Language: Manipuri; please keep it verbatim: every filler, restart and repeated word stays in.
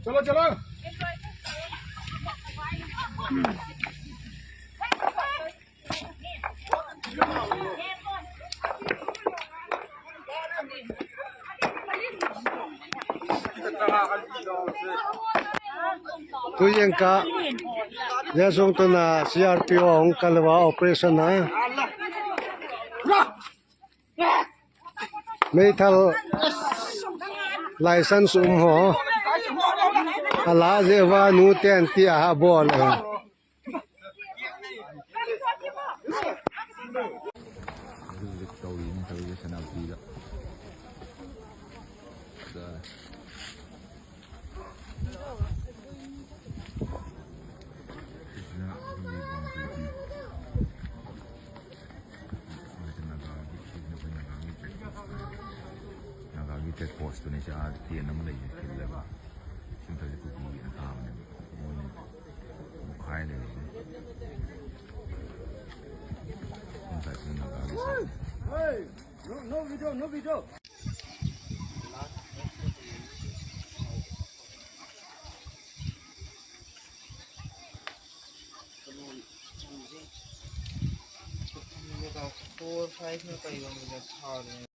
चलो, चलो। Tuyen ka, yasung tuna C R P O hong kalwa operation na. Meithal license um ho. Ala je wa nu ten ti a ha bol. Hꯧꯖꯤꯛ ꯇꯧꯔꯤꯅ ꯇꯧꯔꯤꯁꯦ ꯁꯦꯅꯥꯄꯇꯤꯗ꯫ ꯁꯤꯅ ꯑꯩꯈꯣꯏꯒꯤ ꯕꯣꯟ ꯄꯤꯕꯤ꯫ ꯃꯣꯏꯁꯦ ꯅꯥꯒꯥꯒꯤ, ꯁꯤꯁꯤꯅ ꯑꯩꯈꯣꯏ ꯅꯥꯒꯥꯒꯤ ꯆꯦꯛ ꯄꯣꯁ꯫ ꯅꯥꯒꯥꯒꯤ ꯆꯦꯛ ꯄꯣꯁꯇꯨꯅꯤ꯫ ꯁꯤ ꯑꯥ ꯇꯦꯟ ꯑꯃ ꯂꯩꯁꯦ ꯈꯤꯜꯂꯒ꯫ ꯁꯤ ꯃꯊꯛꯁꯦ ꯀꯨꯀꯤꯒꯤꯅ ꯊꯥꯕꯅꯦꯕ꯫ ꯃꯣꯏꯅ ꯃꯨꯛꯈꯥꯏ ꯂꯩꯔꯤꯁꯦ꯫ ꯁꯤ ꯃꯊꯛꯁꯤꯅ ꯅꯥꯒꯥꯒꯤ check. Hey! No, no video, no video. Four, five ꯅ ꯀꯩꯒꯨꯝꯕꯗ ꯊꯥꯕꯅꯦ꯫